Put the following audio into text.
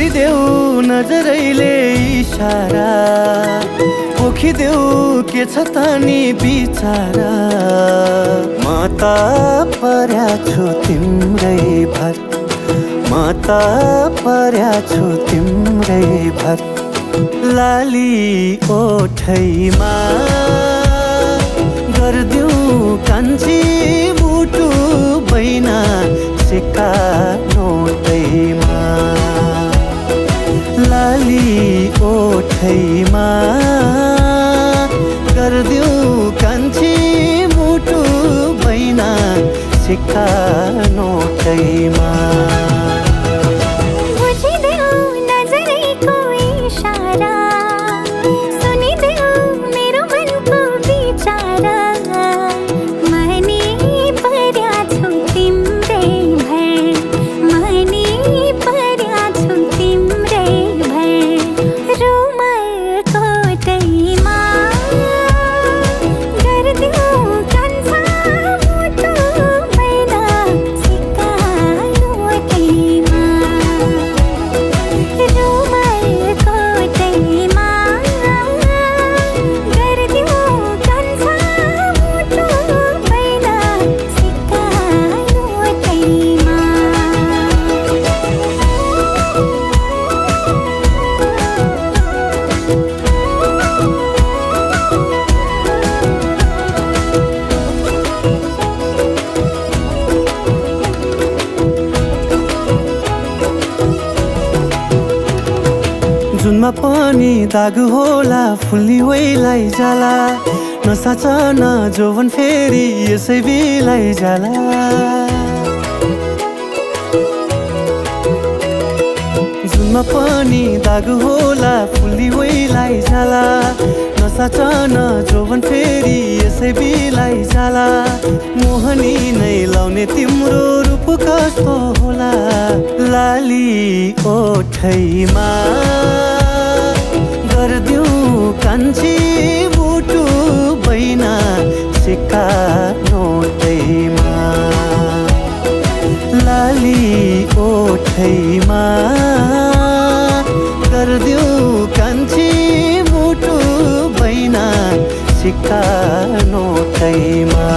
गरिदेऊ नजरैले इशारा पोखिदेऊ के छ त नि बिचारा म त पर्या छु तिम्रै भर म त पर्या छु तिम्रै भर लाली ओठैमा गर्दिऊ कान्छी मुटु बैना सिक्का नोटैमा लाली ओठैमा गर्दिऊ कान्छी मुटु बैना सिक्का नोटैमा जुनमा पनि दाग होला फुल्ली वैलाई जाला नसाचन जोवन फेरि यसै बिलाई जाला जुनमा पनि दाग होला फुल्ली वैलाई जाला नसाचन जोवन फेरि यसै बिलाई जाला मोहनी नै लाउने तिम्रो रूप कस्तो होला लाली ओठैमा गर्दिऊ कान्छी मुटु बैना सिक्का नोटैमा लाली ओठैमा गर्दिऊ कान्छी मुटु बैना सिक्का नोटैमा